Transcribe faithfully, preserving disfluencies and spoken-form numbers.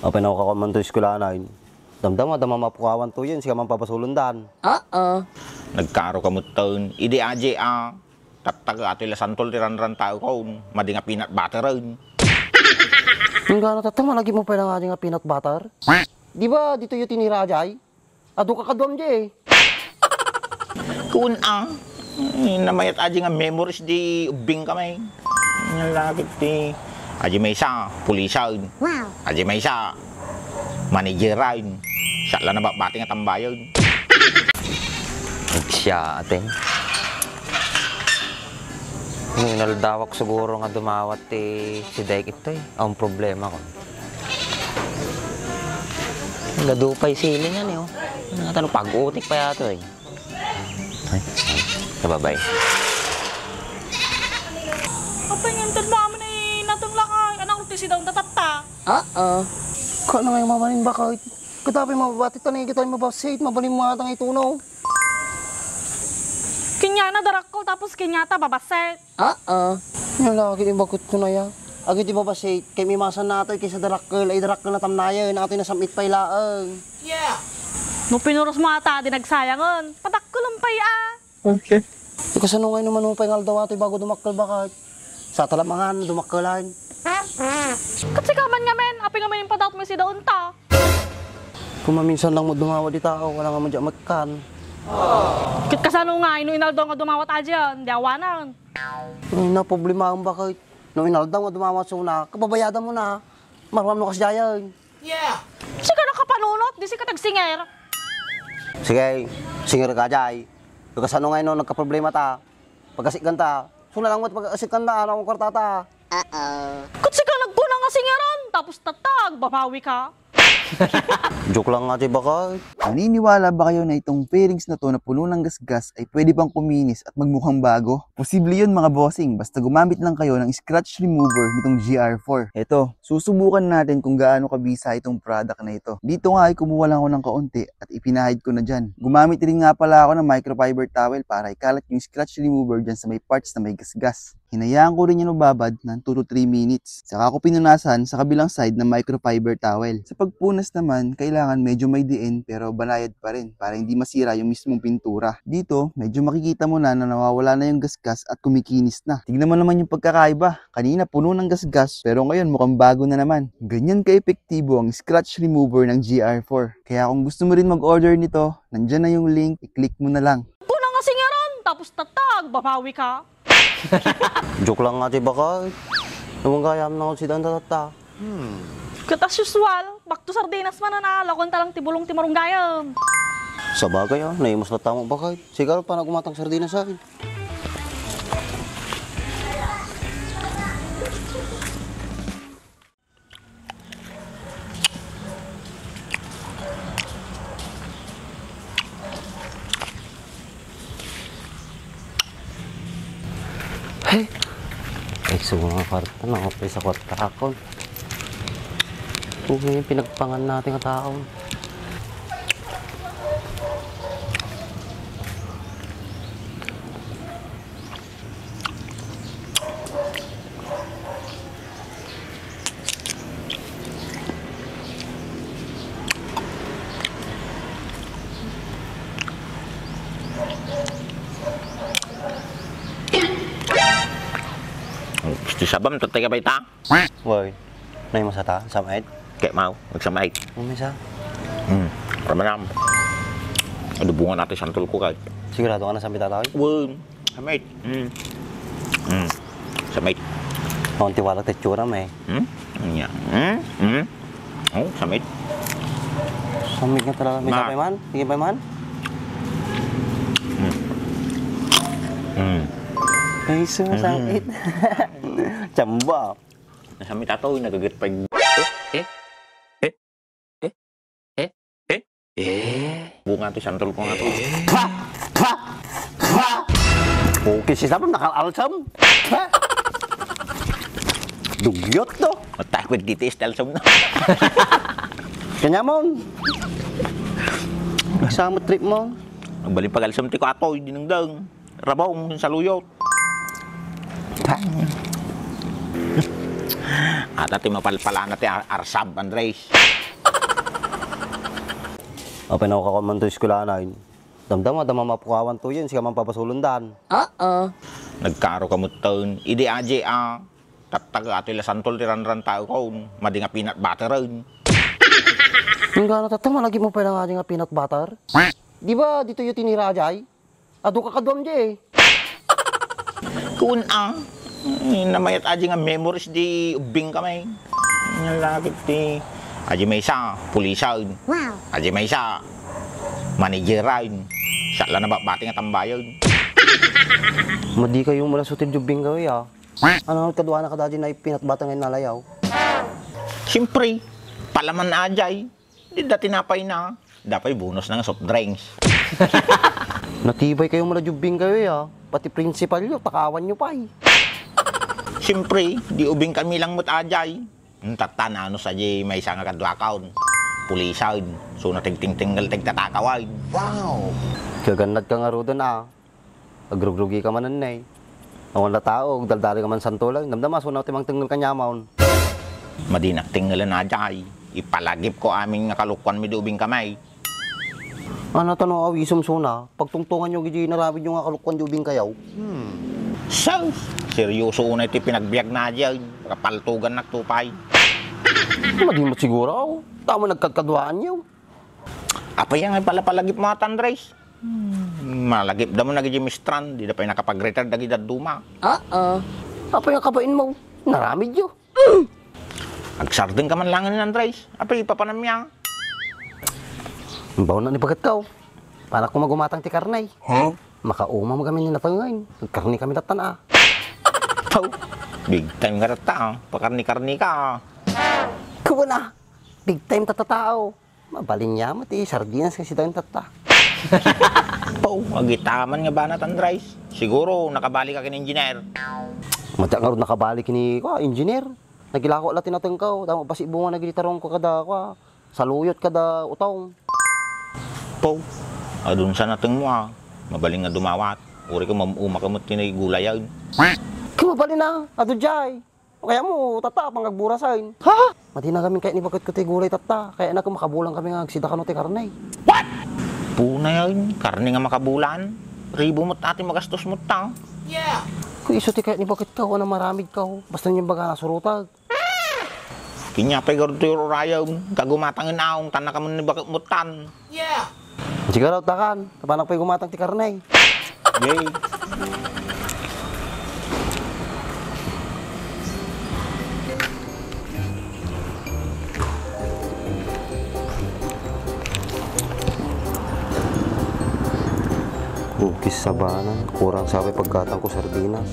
Apay, nakukakuan man to eskwelanan. Damdama, damdama mapukawan to yan, siya man pabasulon dan. Oo. Nagkaro ka mutten, idi aji a, tattag atoy la santol ti ranran tayo kon, madi nga peanut butteren. Inggana tatta, malagip mo pay nga aji nga peanut butter? Di ba, ditoy tinira ajay? Adu ka kaduam di eh. Kun a, eh, namayat aji nga memories di ubbing kami. Nalagip ti, aji maysa, pulisan. Wow. Aji maysa, manageran. Siya la nababati nga tambayan. Siya, ate. Nung inaldawak siguro nga dumawat ti si Dek itoy, ang problema ko. Nagadu pay siling yan eh, oh. Ano nga tano, pag-utik pa yata eh. Ay, ay, nababay. Apay nga inted mo amin ay nateng lakay, anak ti sidaw tatatta. Oo. Kano nga yung mamanin bakit? Katapay mababati tanay kita yung mabasit, mabalin mo atang itunaw. Kanya na darakko, tapos kanya ta babasit. Oo. Yung lagi ni bakit ko na ya. Agi ti babasik, kay mimasan na atoy kaysa darakkel, ay darakkel na tamnayen, atoy nasam-it pay laeng. Yeah. No pinuros mo ata, di nagsayangen. Padakkel pay a. Okay. Di kasano ngay no manupay nga aldaw atoy bago dumakkel bakat? Sa talamangan, dumakkelan. Kat sika man ngamin, apay ngamin impadaot mo si daon ta. Kung maminsan lang mo dumawa di tao, wala nga mo di mekkan. Kat kasano nga, ino inaldaw nga dumawat ajan, di awanan. Ay, na problema ang bakit. No inaldaw nga dumawat suna, kababayada mo na. Maram no kasdiayan. Yeah. Sika nakapanunot, di sika tagsinger. Sige, singer ka, Jay. Kasano nga ino nagkaproblema ta? Pagkasikkan ta. Suna lang mo pagkasikkan ta, ano ang kwarta ta? Uh-oh. Kat sika nagkuna nga singeran, tapos tatag, babawi ka. Joke lang nga, Jay, baka. Naniniwala ba kayo na itong fairings na to na puno ng gasgas ay pwede pang kuminis at magmukhang bago? Posible yun, mga bossing, basta gumamit lang kayo ng scratch remover nitong G R four. Eto, susubukan natin kung gaano kabisa itong product na ito. Dito nga ay kumuha lang ako ng kaunti at ipinahid ko na dyan. Gumamit rin nga pala ako ng microfiber towel para ikalat yung scratch remover dyan sa may parts na may gasgas. Hinayaan ko rin yan mababad ng two to three minutes. Saka ko pinunasan sa kabilang side ng microfiber towel. Sa pagpunas naman, kailangan medyo may diin pero banayad pa rin para hindi masira yung mismong pintura. Dito, medyo makikita mo na, na nawawala na yung gasgas at kumikinis na. Tignan mo naman yung pagkakaiba. Kanina puno ng gasgas pero ngayon mukhang bago na naman. Ganyan ka-epektibo ang scratch remover ng G R four. Kaya kung gusto mo rin mag-order nito, nandyan na yung link, i-click mo na lang. Kuna nga singeran, tapos tatag, babawi ka. Joke lang nga, Jay, baka. Naman kaya mo na ako si Danta Tata. Kat as usual, back to sardinas man na, lakon ta lang ti bulong ti marunggayam. Sabagay, ah, naimus na tamo, bakit? Sigaw pa nagumatang sardinas sa akin. Hey! Ay, so mga kwarta na, okay sa kwarta ako. Kung may pinagpangan natin nga tao. Gusto sabam, tatay ka ba ita? Woy, nay masata, samait? Kaya mau, magsamait. Umisa. Hmm, ramanam. Adubungan natin santol ko kahit. Sigurado ka na sa mitataw? Woy. Samit. Mm. Mm. Samit. Ang tiwala ti tsura, may. Hmm? Anya? Hmm? Hmm? Oh, samit. Samit nga talaga. May Ma. Kapay man? Sige pa man? Hmm. Hmm. Ay, so, Mhm. Samit. Tsamba. Nasamit ato, nagagat pa. Eh? Eh? Eh? Eh? Eh? Eh? Eh? Bunga ti santol ko nga to. Pa! Pa! Pa! Okay, si Sabam, nakal-alsam. Pa! Dugyot to. Matakot dito, is alsam na. Kanya mo. Sama trip mo. Ang balik pag-alsam ti ko ato, dinengdeng. Rabong, saluyot. Ata ti mapalpalana ti ar-, arsab, Andres. Apay, nakakaw man to eskwelanan. Damdama, dama mapukawan to yan, siya man pabasulondan. Oo. Nagkaro ka mutten, idi aji a, tattag atoy la santol ti ranrantaekon, madi nga peanut butteren. Inggana tatta, malagipmo pay nga aji nga peanut butter? Di ba, ditoy tinira ajay? Adu ka kaduam di eh. Kun a, eh, namayat aji nga memories di ubbing kami. Nga lagip ti, aji maysa, pulisan. Wow. Aji maysa, manageran. Siya la nababati nga tambayan. Madi kayo mula sutil di ubbing kayo, ah. Ano, kaduana ka dati na ipinatbata ngayon nalayaw? Siyempre, palaman ajay. Di da tinapay na. Dapay bonus na nga soft drinks. Natibay kayo mula di ubbing kayo, ah. Pati principal yo, takawan yo pay. Siyempre, di ubing kami lang met ajay. Tatta, nano sa di maysa nga kaduakaon. Pulisan. So, natigtingtinggal tigtatakawan. Wow! Kagannad ka nga ruden, ah. Agrugrugi ka manen, ne. Awan la tao, agdaldali ka man santolan. Damdama, suna ti mangtengngel kaniamon. Madinak tengngelen ajay. Ipalagip ko amin nga kalukuan mi di ubing kamay. Ano tano awisem suna? Pagtungtungan yo gidi naramid yo nga kalukuan di ubing kayaw. Hmm. Sus! Seryoso unay ti pinagbiag na ajay. Kapaltugan nak tupay. Madi met siguro, aw. Tama nagkadkaduaan yo. Apay nga palapalagip mo ata, Andres? Hmm, malagip da mo na gidi mistran, di da pay nakapag-retire dagiti dadduma. Oo. Apay nga kabain mo, naramid yo. Agsardeng ka man langen, Andres. Apay, papanam ya? Baon na ni bagat ka, oh. Panak ko magumatang ti karne. Huh? Makauma mo kami ni natangan. Karne kami tatan, ah. Pau, big time nga tatta, ah. Pakarne-karne ka, ah. Kuwan, ah. Big time tatta tao. Mabalin niya mo ti sardinas nga sidaen tatta. Pau, agitaman nga banat, Andres. Siguro, nakabali ka ken engineer. Madi nga rud nakabali ken ni, kwa, engineer. Nagilako la tinatengkaw, damo basi bunga nagilitarong ko kada, kwa, saluyot kada utong. Pau, adun sa nateng mo, ah. Mabalin nga dumawat. Uri ko mam-, umakamot ti gulayan. Kung mabalin na, adu jay. Kaya mo, tatta, panggagburasan. Ha? Madi na kami kaya ni baket ko ti gulay, tatta. Kaya na kung makabulan kami nga agsida kano ti karne. What? Puna yan, karne nga makabulan. Ribo mo ti magastos mo ta. Yeah. Kung iso ti kaya ni baket ka, wala maramid ka, oh. Basta yung baga nasurutag. Kinya pay garud ti urayam, kagumatang inaong, tan nakamun ni baket mo tan. Yeah. Siguro, takan, tapanak pa'y gumatang ti karne. Yay. Cookies sabanan, kurang sa pay paggatang ko sardinas.